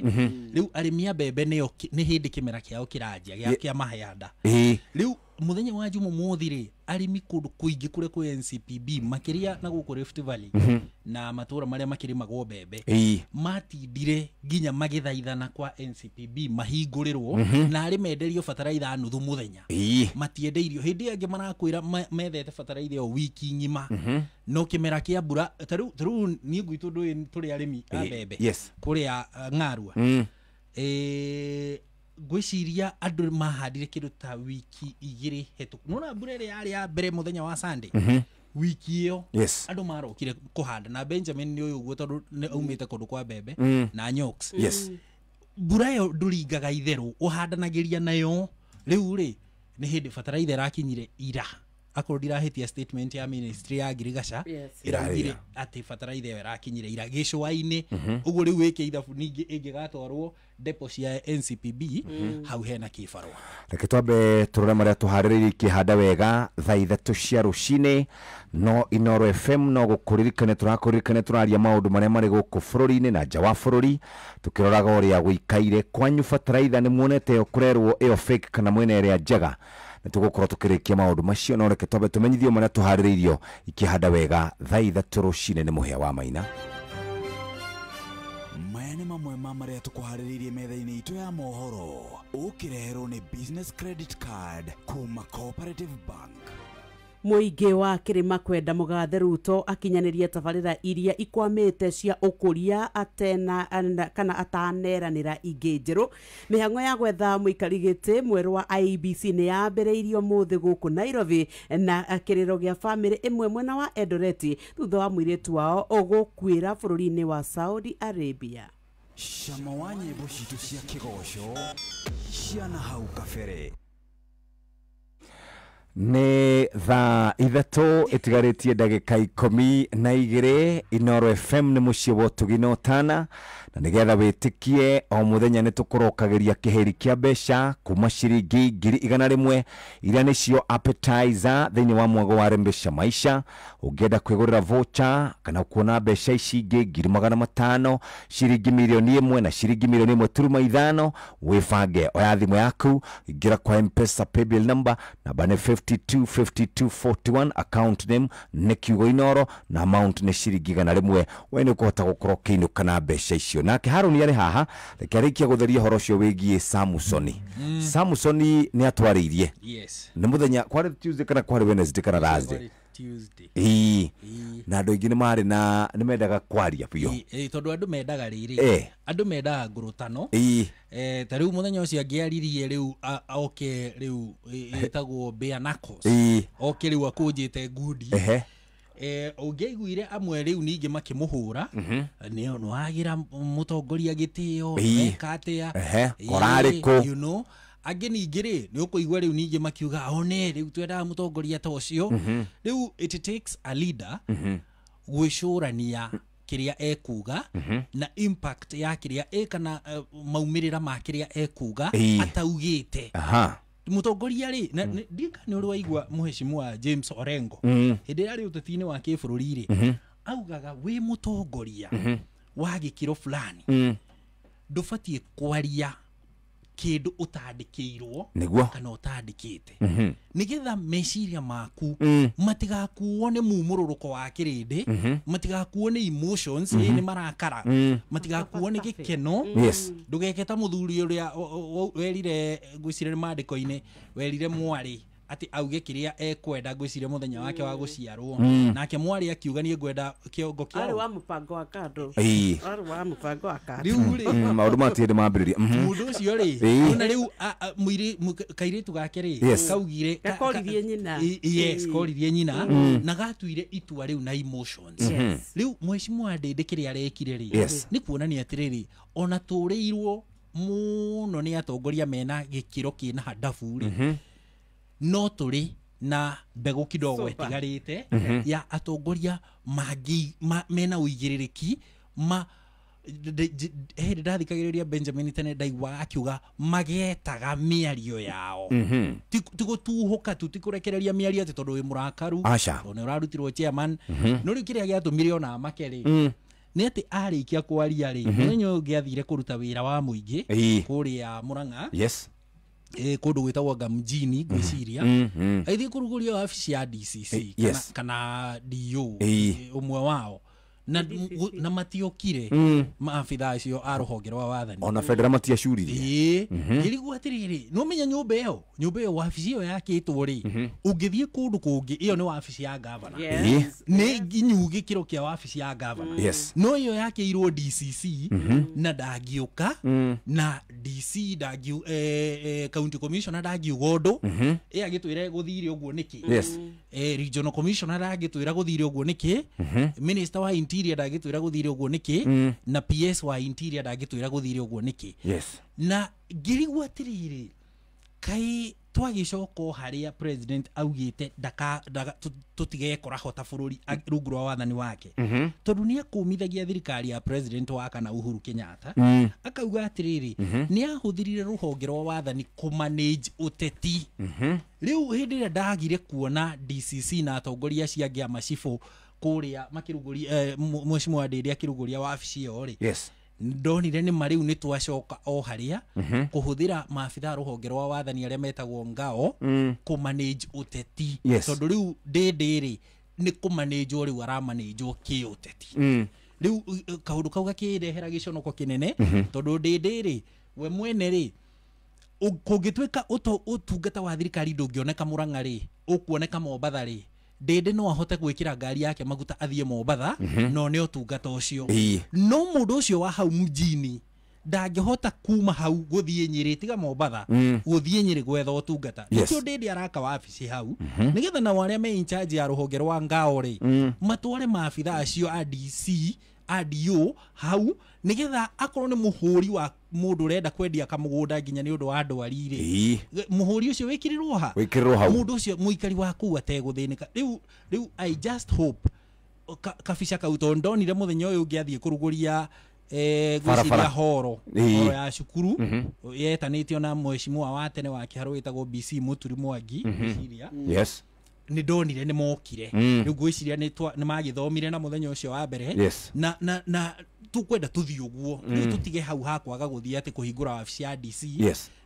Speaker 8: rĩu arĩmi a mbembe nĩo nĩ hĩndĩ kĩmera kĩao kĩranjia gĩa mahayanda rĩu mũthenya wa Jumamothi rĩ arĩmi kũndũ kũingĩ kũrĩa kwĩ NCPB makĩria na gũkũ Rift Valley na matũra marĩa makĩrĩmagwo mbembe matindire nginya magĩthaithana kwa NCPB mahingũrĩrwo na arĩ menderio bataraitha nuthu mũthenya matiendeirio hĩndĩ ĩngĩ marakwĩra methete bataraitha ĩyo wiki ng'ima no kĩmera kĩa mbura ta rĩu niĩ gwitũ ndũĩ tũrĩ arĩmi a mbembe kũrĩa Ng'arua ngwĩciria andũ mahandire kĩndũ ta wiki igĩrĩ hetũku nona mbura ĩrĩa yarĩ ya mbere mũthenya wa Sunday wiki ĩyo andũ marokire kũhanda na Benjamin nĩ ũyũ ũguo tondũ nĩ aumĩte kũndũ kwa mbembe na Nyoks mbura ĩyo ndũringaga itherũ ũhandanagĩria nayo rĩu rĩ nĩ hĩndĩ bataraitha ĩrakinyire ira akorwo ndirahĩtia statement ya ministry ya ngirigaca ĩraugire atĩ bataraitha ĩyo ĩrakinyire ira gĩcũa-inĩ ũguo rĩu wĩke ithabu ningĩ ĩngĩgatwarwo depo cia NCPB hau hena kĩbarũa
Speaker 1: reke twambe tũrore marĩa tũharĩrĩirie ikĩhanda wega thaa 3 cia rũcinĩ no Inoro FM no gũkũririkane tũrakũririkane tũraria maũndũ marĩa marĩ gũkũ bũrũri-inĩ na nja wa bũrũri tũkĩroraga ũrĩa gũikaire kwanyu bataraitha nĩ muonete ĩyo kũrerwo ĩyo fake kana mwena ĩrĩa njega nĩ tũgũkorwo tũkĩrĩkia maũndũ macio no reke twambe tũmenyithio marĩa tũharĩrĩirio ikĩhanda wega thaa 3 rũcinĩ nĩ Mũhĩa wa Maina.
Speaker 9: Maya nĩ mamwe ma marĩa tũkũharĩrĩirie metha-inĩ itũ ya mohoro ũkĩreherwo nĩ business credit card kuma Cooperative Bank.
Speaker 3: Mũingĩ wa kĩrĩma kwenda mũgathe Ruto akinyanĩrie tabarĩra iria ikwamĩte cia ũkũria atena kana ataneranĩra ingĩ njerũ. Mĩhang'o ya gwetha mũikari gĩtĩ mwerũ wa IEBC nĩ yambĩrĩirio mũthĩ gũkũ Nairobi na kĩrĩro gĩa bamĩrĩ ĩmwe mwena wa Eldoret thutha wa mũirĩtu wao ũgũkuĩra bũrũri-inĩ wa Saudi Arabia.
Speaker 9: Cama wa nyĩmbo citũ cia kĩgoco ciana hau kabere.
Speaker 1: Nĩ thaa 3 ĩtigarĩtie ndagĩka 12. Inoro FM nĩ mũciĩ wa ũtugi na ũtana, na nĩgetha wĩtĩkie o mũthenya nĩ tũkũrokagĩria kĩhĩri kĩa mbeca kuma ciringi 100,000 iria nĩcio appetizer thĩinĩ wa mwago wa Rembesha Maisha. Ũngĩenda kwĩgũrĩra voucher kana kuona mbeca ici ingĩ 500,000, ciringi 1,000,000 na ciringi 1.5 million, wĩbange. Oya thimũ yaku, ingĩra kwa M-Pesa paybill number, namba nĩ 525241, account name nĩ kiugo Inoro na amount nĩ ciringi 100. We nĩ ũkũhota gũkorwo ũkĩinũka na mbeca icio. Nake Harũni arĩ haha, reke arĩkie gũtheria ũhoro ũcio wĩgiĩ Samusoni. Samusoni nĩ atwarĩirie.
Speaker 8: Yes.
Speaker 1: Nĩ mũthenya kwarĩ Tuesday kana kwarĩ Wednesday kana Thursday?
Speaker 8: Tuesday.
Speaker 1: Ĩĩ. Na andũ aingĩ nĩ marĩ na nĩ mendaga kwaria biũ.
Speaker 8: Tondũ andũ mendaga rĩrĩ, andũ mendaga ngũrũtano. Ta rĩu mũthenya ũcio angĩaririe rĩu oke rĩu ĩtagwo Bare Knuckles. Oke rĩu akũnjĩte ngundi. Ũngĩaiguire amwe rĩu ningĩ makĩmũhũra, nĩ nĩwagĩra mũtongoria gĩtĩo, eka atĩa,
Speaker 1: Korarĩ kũ?
Speaker 8: You know, angĩ ningĩ rĩ nĩ ũkũigua rĩu ningĩ makiuga one rĩu twendaga mũtongoria ta ũcio. Rĩu it takes a leader gwĩcũrania kĩrĩa ekuga na impact ya kĩrĩa kana maumĩrĩra ma kĩrĩa ekuga ataugĩte. Mũtongoria rĩ ndika nĩ ũrĩ waigua mũheshimiwa James Orengo hĩndĩ ĩrĩa arĩ ũteti-inĩ wa kĩbũrũri rĩ, augaga wĩ mũtongoria wa gĩkĩro fulani ndũbatiĩ kwaria kĩndũ ũtandĩkĩirwo kana ũtandĩkĩte, nĩgetha meciria maku matigakuo nĩ mumũrũrũko wa kĩrĩndĩ, matigakuo nĩ emotions, nĩ marakara, matigakuo nĩ gĩkeno. Ndũgeke ta mũthuri ũrĩa werire, ngwĩciria maandĩko-inĩ, werire mwarĩ atĩ auge kĩrĩa ekwenda, ngwĩciria mũthenya wake wa gũciarwo, nake mwarĩ akiuga niĩ ngwenda kĩongo kĩa
Speaker 3: arĩ wa mũbango wa kando, arĩ wa mũbango wa kando.
Speaker 8: Rĩu rĩ
Speaker 1: maũndũ matirĩ mambĩrĩria
Speaker 8: mũndũ ũcio rĩ, ona rĩu kairĩtu gake rĩ kaugire
Speaker 3: gakoririe nyina.
Speaker 8: Yes, koririe nyina na gatuire itua rĩu na emotions. Rĩu mheshimiwa Ndĩndĩ kĩrĩa arekire rĩ nĩ kuonania atĩrĩrĩ, ona tũrĩirwo mũno nĩ atongoria mena gĩkĩro kĩna handabu rĩ, no tũrĩ na mbegũ kidogo ĩtigarĩte ya atongoria mangĩ mena ũigĩrĩrĩki ma hĩndĩ ndathikagĩrĩria Benjamin tene ndaiguaga akiuga magetaga mĩario yao, ti gũtuhũka tu, ti kũrekereria mĩario atĩ tondũ wĩ mũrakaru, tondũ nĩ ũrarutirwo chairman. No rĩu kĩrĩa gĩatũmire ona make rĩ nĩ atĩ arĩkia kwaria rĩ, mũthenya ũyũ ũngĩ athire kũruta wĩra wa mũingĩ kũrĩa Murang'a, kũndũ gwĩtagwo Ngamjini ngwĩciria, agĩthiĩ kũrugũria wabici ya DCC kana DO ũmwe wao, na matiokire maabitha acio a rũhonge rwa wathani,
Speaker 1: ona bendera matiacuririe.
Speaker 8: Ngĩrigwo atĩrĩrĩ, no menya nyũmba ĩyo wabici ĩyo yakĩtwo rĩ, ũngĩthiĩ kũndũ kũngĩ ĩyo nĩ wabici ya gavana, nĩ nginyu gĩkĩro kĩa wabici ya gavana, no ĩyo yakĩirwo DCC na ndangĩũka na DC county commissioner ndangiuga ũndũ, ĩ agĩtwĩre gũthire ũguo nĩkĩ, regional commissioner ndangĩtwĩra gũthire ũguo nĩkĩ, minister wa interior ndangĩtwĩra gũthire ũguo nĩkĩ, na PS wa interior ndangĩtwĩra gũthire ũguo nĩkĩ. Na ngĩrigwo atĩrĩrĩ, kaĩ twagĩcoka harĩa president augĩte tũtigekora hota bũrũri rungu rwa wathani wake, tondũ nĩ akũmithagia thirikari ya president wa kana Uhuru Kenyatta, akauga atĩrĩrĩ, nĩ ahũthĩrire rũhonge rwa wathani kũmanage ũteti. Rĩu hĩndĩ ĩrĩa ndagire kuona DCC na atongoria acio angĩ a macibũ kũrĩa makĩrugũria, mheshimiwa Ndĩndĩ akĩrugũria wabici ĩyo rĩ, ndonire nĩ ma rĩu nĩ twacoka o harĩa kũhũthĩra maabitha rũhonge rwa wathani arĩa metagwo ngao kũmanage ũteti, tondũ rĩu Ndĩndĩ rĩ nĩ kũmanĩnjwo rĩu aramanĩnjwo kĩũteti. Rĩu kaũndũ kau gakĩrehera gĩconoko kĩnene, tondũ Ndĩndĩ rĩ we mwene rĩ, kũngĩtuĩka ũtungata wa thirikari ndũngĩoneka Murang'a rĩ, ũkuoneka Mombatha rĩ, Ndĩndĩ no ahote gwĩkĩra ngari yake maguta athiĩ Mombatha no nĩ ũtungata ũcio. No mũndũ ũcio wa hau mjini ndangĩhota kuma hau gũthiĩ Nyĩrĩ tiga Mombatha, gũthiĩ Nyĩrĩ gwetha ũtungata. Nĩkĩo Ndĩndĩ araka wabici hau, nĩgetha nao arĩa me in charge ya rũhonge rwa ngao rĩ, matware maabitha acio a DC, a DO hau, nĩgetha akorwo nĩ mũhũri wa mũndũ ũrenda kwendia kamũgũnda nginya nĩ ũndũ wa ndwari rĩ, mũhũri ũcio wĩkĩrĩrwo ha,
Speaker 1: wĩkĩrĩrwo hau,
Speaker 8: mũndũ ũcio mũikari wa kũu ategũthĩnĩka. Rĩu I just hope kabica kau, tondũ ndonire mũthenya ũyũ ũngĩ athiĩ kũrugũria gwĩciria horo ya cukuru yetanĩtio na mheshimiwa wa tene wa Kĩharũ wĩtagwo BC Mũturi Mwangi, gwĩciria
Speaker 1: yes
Speaker 8: nĩ ndonire nĩ mokire. Rĩu ngwĩciria nĩ magĩthomire na mũthenya ũcio wa mbere, na tũkwenda tũthiĩ ũguo. Rĩu tũtige hau ha kwaga gũthiĩ atĩ kũhingũra wabici ya DC,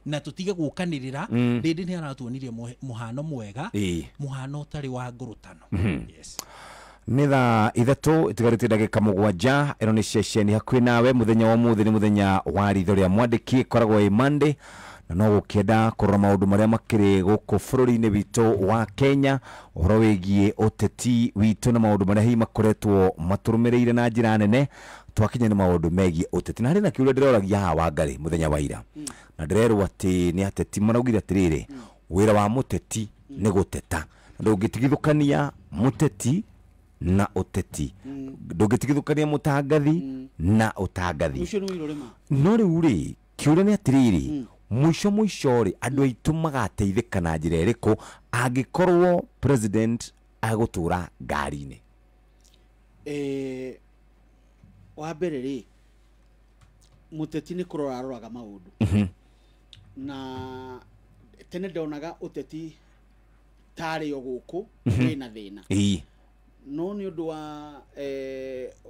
Speaker 8: na tũtige gũkanĩrĩra. Ndĩndĩ nĩ aratuonirie mũhano mwega, mũhano ũtarĩ wa ngũrũtano. Yes.
Speaker 1: Nĩ thaa 3 itigarĩte ndagĩka 7. Ĩno nĩ ceceni hakuhĩ nawe. Mũthenya wa ũmũthĩ nĩ mũthenya wa ritho rĩa mwandĩki, ĩkoragwo ĩ Monday, na no gũkĩenda kũrora maũndũ marĩa makĩrĩ gũkũ bũrũri-inĩ witũ wa Kenya, ũhoro wĩgiĩ ũteti witũ na maũndũ marĩa hihi makoretwo matũrũmĩrĩire na njĩra nene. Twakinya nĩ maũndũ megiĩ ũteti, na harĩ na kĩũria ndĩroragia haha Wangarĩ mũthenya wa ira, na ndĩrerwo atĩ nĩ ateti maraugire atĩrĩrĩ, wĩra wa mũteti nĩ gũteta, na ndũngĩtigithũkania mũteti na ũteti, ndũngĩtigithũkania mũtangathi na ũtangathi. No rĩu rĩ, kĩũria nĩ atĩrĩrĩ, mũico mũico rĩ, andũ aitũ magateithĩka na njĩra ĩrĩkũ angĩkorwo president agũtũra ngari-inĩ?
Speaker 2: Wa mbere rĩ, mũteti nĩ kũrora aroraga maũndũ, na tene ndonaga ũteti tarĩ o gũkũ wĩna thĩna, no nĩ ũndũ wa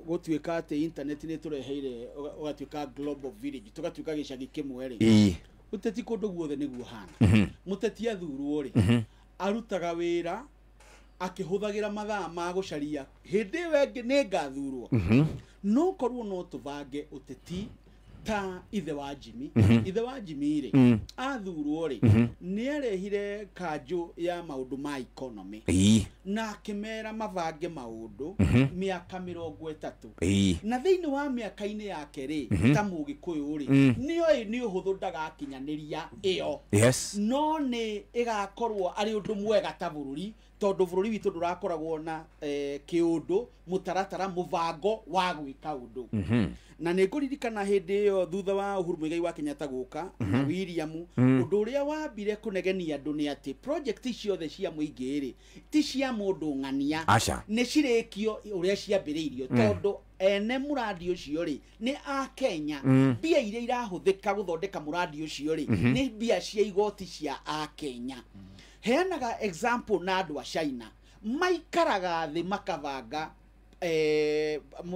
Speaker 2: gũtuĩka atĩ internet nĩ tũreheire ũgatuĩka global village, tũgatuĩka gĩcagi kĩmwe rĩ, ũteti kũndũ guothe nĩguo hana. Mũteti athurwo rĩ, arutaga wĩra akĩhũthagĩra mathaa ma gũcaria hĩndĩ ĩyo ĩngĩ nĩ ngathurwo. No korwo no tũbange ũteti ta ithe wa Jimmy. Ithe wa Jimmy rĩ, athurwo rĩ, nĩ arehire kanjũ ya maũndũ ma economy, na akĩmera mabange maũndũ mĩaka 30, na thĩinĩ wa mĩaka-inĩ yake rĩ, ta Mũgĩkũyũ rĩ, nĩoĩ nĩ ũhũthũ ndagakinyanĩria ĩyo, no nĩ ĩgakorwo arĩ ũndũ mwega ta bũrũri, tondũ bũrũri witũ ndũrakoragwo na kĩũndũ, mũtaratara, mũbango wa gwĩka ũndũ. Na nĩ ngũririkana hĩndĩ ĩyo thutha wa Uhuru Muigai wa Kenyatta gũka na William, ũndũ ũrĩa wambire kũnegenia andũ nĩ atĩ project ciothe cia mũingĩ rĩ, ti cia mũndũ ng'ania, nĩ cirĩkio ũrĩa ciambĩrĩirio, tondũ ene mũrandi ũcio rĩ nĩ a Kenya. Mbia iria irahũthĩka gũthondeka mũrandi ũcio rĩ, nĩ mbia cia igoti cia a Kenya. Heanaga example na andũ a China maikaraga thĩ makabanga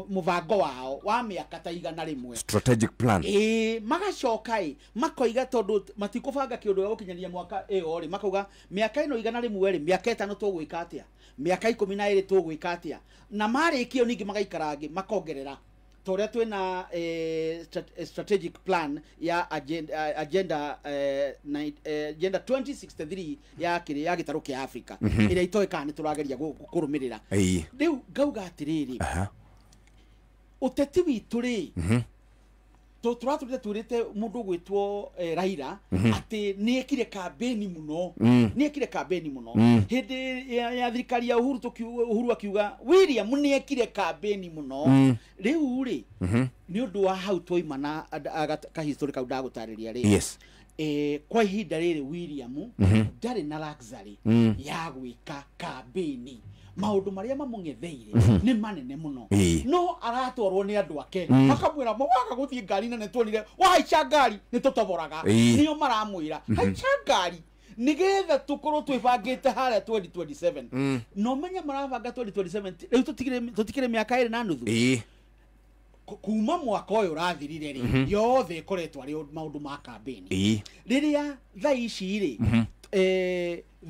Speaker 2: mũbango wao wa mĩaka ta 100,
Speaker 1: strategic plan.
Speaker 2: Magacoka makoiga tondũ matikũbanga kĩũndũ gĩa gũkinyania mwaka ĩyo rĩ, makauga mĩaka ĩno 100 rĩ, mĩaka 5 tũgwĩka atĩa, mĩaka 12 tũgwĩka atĩa, na marĩkio ningĩ magaikara angĩ makongerera ta ũrĩa twĩna strategic plan ya agenda agenda 2063 ya kĩrĩa ya gĩtarũ kĩa Africa, ĩrĩa itoĩ kana nĩ tũrageria kũrũmĩrĩra. Rĩu ngauga atĩrĩrĩ, ũteti witũ rĩ, tũratũrĩte twĩrĩte mũndũ ũgwĩtwo Raila atĩ nĩ ekire kambĩni mũno, nĩ ekire kambĩni mũno hĩndĩ ya thirikari ya Uhuru. Uhuru akiuga William nĩ ekire kambĩni mũno. Rĩu rĩ, nĩ ũndũ wa hau twaima na kahistori kau ndagũtarĩria rĩ, kwa ihinda rĩrĩ William ndarĩ na luxury ya gwĩka kambĩni. Maũndũ marĩa mamũng'etheire nĩ manene mũno, no aratwarwo nĩ andũ ake makamwĩra waga gũthiĩ ngari na nĩtuonire wahaica ngari nĩ tũtoboraga, nĩo maramwĩra haica ngari nĩgetha tũkorwo twĩbangĩte harĩa 2027. No menye marabanga 2027, rĩu tũtikĩrĩ mĩaka 2.5 kuma mwaka ũyũ ũrathirire rĩ, yothe ĩkoretwo arĩ maũndũ ma kambĩni. Rĩrĩa thaa ici rĩ,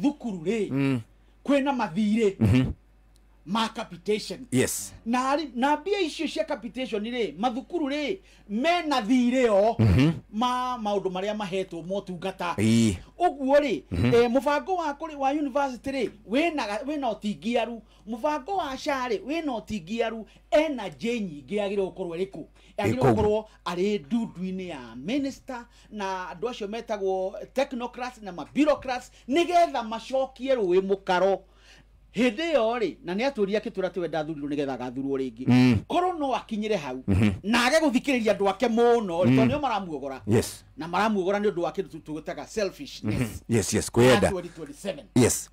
Speaker 2: thukuru rĩ, kwĩna mathirĩ, Ma capitation.
Speaker 1: Yes.
Speaker 2: Na na mbia icio cia capitation rĩ, mathukuru rĩ mena thirĩ o ma maũndũ marĩa mahetwo motungata. Ũguo rĩ, mũbango wa kũrĩ wa university rĩ wĩna ũtingiaru, mũbango wa SHA rĩ wĩna ũtingiaru. Energy nyingĩ yagĩrĩirwo gũkorwo ĩrĩkũ? Yagĩrĩirwo gũkorwo arĩ ndundu-inĩ ya minister na andũ acio metagwo technocrats na ma bureaucrats, nĩgetha macokie rũĩ mũkaro. Hĩndĩ ĩyo rĩ, na nĩ atũria akĩtũra atĩ we ndathurirwo nĩgetha agathurwo rĩngĩ, korwo no akinyĩre hau na age gũthikĩrĩria andũ ake mũno, tondũ nĩo maramuogora.
Speaker 1: Yes.
Speaker 2: Na maramuogora nĩ ũndũ wa kĩndũ tũgĩtaga selfishness.
Speaker 1: Yes, yes, kwĩyenda.
Speaker 2: 2027.
Speaker 1: Yes.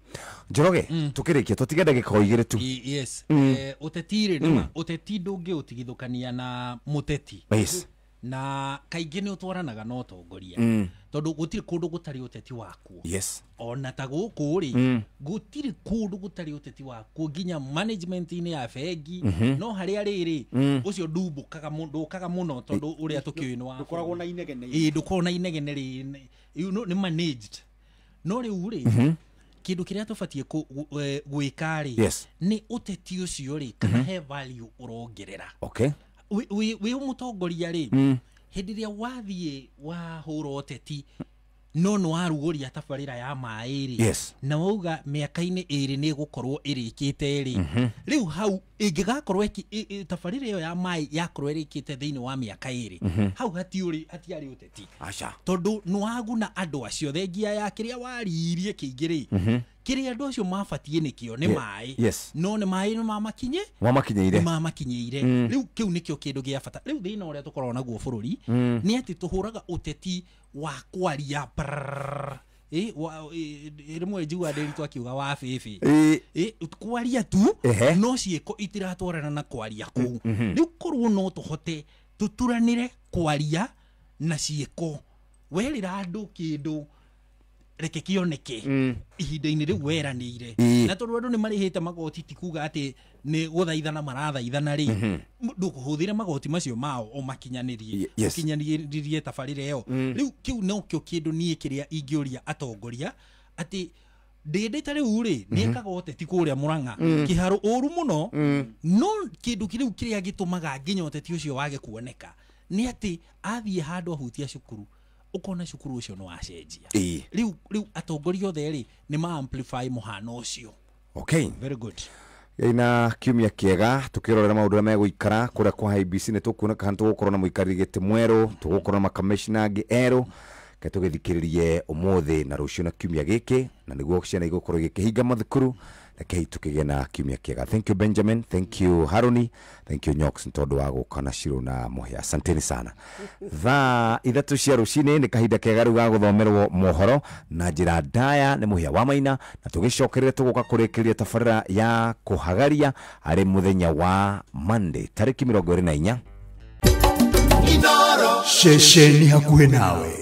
Speaker 1: Njoroge, tũkĩrĩkia tũtige ndagĩka o igĩrĩ tu.
Speaker 8: Yes. Ũteti rĩ, nĩma ũteti ndũngĩũtigithũkania na mũteti.
Speaker 1: Yes.
Speaker 8: Na kaingĩ nĩ ũtwaranaga na ũtongoria, tondũ gũtirĩ kũndũ gũtarĩ ũteti wakuo.
Speaker 1: Yes.
Speaker 8: Ona ta gũkũ rĩ, gũtirĩ kũndũ gũtarĩ ũteti wakuo, nginya management-inĩ ya bengi. No harĩa rĩrĩ, ũcio ndumbũkaga ndũkaga mũno, tondũ ũrĩa tũkĩũĩ nĩ wa
Speaker 2: ndũkoragwo na inegene.
Speaker 8: Ĩĩ, ndũkoragwo na inegene rĩ, nĩ managed. No rĩu rĩ, kĩndũ kĩrĩa tũbatiĩ gwĩka rĩ, nĩ ũteti ũcio rĩ, kana he value ũrongerera.
Speaker 1: Okay.
Speaker 8: Wĩ mũtongoria rĩ, hĩndĩ ĩrĩa wathiĩ wahũra ũteti, no nĩ warugũria tabarĩra ya maĩ rĩ,
Speaker 1: Yes.
Speaker 8: na wauga mĩaka-inĩ ĩrĩ nĩ ĩgũkorwo ĩrĩkĩte rĩ, rĩu hau ĩngĩgakorwo tabarĩra ĩyo ya maĩ yakorwo ĩrĩkĩte thĩinĩ wa mĩaka ĩrĩ, hau hatiarĩ ũteti.
Speaker 1: Aca.
Speaker 8: Tondũ nĩ waguna andũ acio, thengia ya kĩrĩa waririe kĩingĩ rĩ, kĩrĩa andũ acio mabatiĩ nĩkĩo nĩ maĩ.
Speaker 1: Yes.
Speaker 8: No nĩ maĩ nĩ mamakinye
Speaker 1: Mamakinyĩire.
Speaker 8: nĩ mamakinyĩire. Rĩu kĩu nĩkĩo kĩndũ gĩa bata. Rĩu thĩna ũrĩa tũkoragwo naguo bũrũri nĩ atĩ tũhũraga ũteti wa kwaria rĩmwe njigua ndĩritũ akiuga wa bĩbĩ, kwaria tu, no ciĩko itiratwarana na kwaria kũu. Rĩu korwo no tũhote tũturanĩre kwaria na ciĩko, werĩra andũ kĩndũ reke kĩoneke ihinda-inĩ rĩu weranĩire. Na tondũ andũ nĩ marĩhĩte magoti, ti kuga atĩ nĩ gũthaithana marathaithana rĩ, ndũkũhũthĩre magoti macio mao ũmakinyanĩrie, ũkinyanĩrie tabarĩra ĩyo. Rĩu kĩu nokĩo kĩndũ niĩ kĩrĩa ingĩũria atongoria, atĩ ndĩndĩ ta rĩu rĩ, nĩ ekaga ũteti kũrĩa Mũrang'a kĩharo ũru mũno, no kĩndũ kĩrĩu kĩrĩa gĩtũmaga nginya ũteti ũcio wage kuoneka nĩ atĩ athiĩ handũ ahutia cukuru, ũkona cukuru ũcio nĩ wacenjia. Rĩu atongoria othe rĩ, nĩ ma amplify mũhano ũcio.
Speaker 1: Okay.
Speaker 8: Very good.
Speaker 1: Ina kiumia kĩega tũkĩrorera maũndũ marĩa megũikara kũrĩa kwa IEBC. Nĩ tũkuona kana tũgũkorwo na mũikarĩri gĩtĩ mwerũ, tũgũkorwo na makamishna angĩ erũ. Ke tũgĩthikĩrĩrie ũmũthĩ na rũciũ na kiumia gĩkĩ, na nĩguo ciana igũkorwo igĩkĩhinga mathukuru. Rekei tũkĩgĩe na kiumia kĩega. Thank you Benjamin, thank you Haruni, thank you Nyox nĩ tondũ wa gũka na Shiro na Mũhĩa. Asanteni sana. Thaa 3 cia rũcinĩ nĩ kahinda kega rĩu ga gũthomerwo mohoro na njĩra ndaya nĩ Mũhĩa wa Maina, na tũgĩcokerere tũgũka kũrĩkĩrĩria tabarĩra ya kũhagaria harĩ mũthenya wa Monday tarĩki 24.
Speaker 9: Ceceni hakuhĩ nawe.